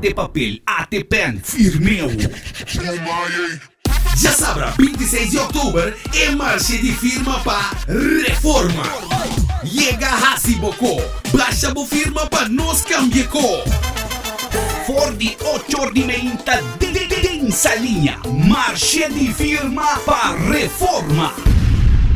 Ate papel, ate pen, firm'é. Djasabra 26 di òktober e marshe di firma pa Reforma. Yega hasi bo ko, basha bo firma pa nos kambia ko. For di ocho or di meinta den Saliña, marshe di firma pa Reforma.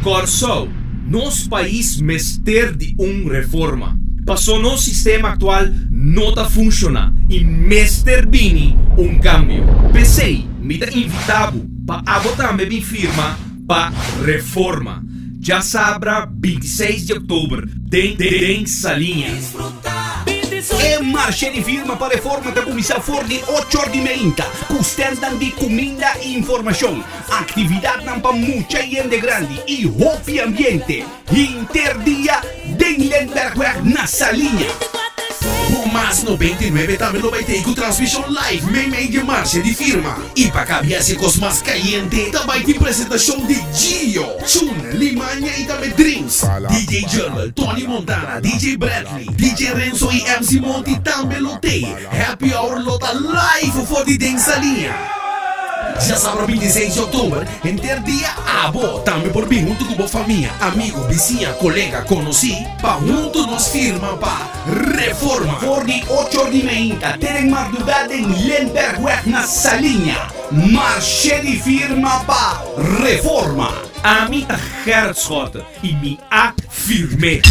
Kòrsou, nos pais mester di un reforma. Paso nos sistema aktual no ta funshoná i mester bini un kambio. P'esei mi ta invitá bo pa abo tambe bin firma pa Reforma djasabra 26 di òktober den den Saliña. E marshe di firma pa Reforma ta kuminsá for di ocho or di meinta ku stèndnan di kuminda i informashon, aktividatnan pa mucha i hende grandi i hopi ambiente henter dia den Lindberghweg na Saliña. Ku Mas 99 tambe lo bai tei ku transmishon live meimei di e marshe di firma. I pa kabia si e kos mas kayente ta bai tin presentashon di Gio, Chun, Limania i tambe Dreams. DJ Jungle, Tony Montana, DJ Bradley, DJ Renzo i MC Monty tambe lo tei. Happy Hour lo ta live for di den Saliña. Djasabra 26 di òktober, henter dia abo tambe por bin huntu ku bo famia, amigu, bisiña, kolega, konosí pa huntu nos firma pa Reforma. For di ocho or di meinta te den mardugá den Lindberghweg na Saliña, marshe di firma pa Reforma. Ami ta Gerrit Schotte i mi a firm'é.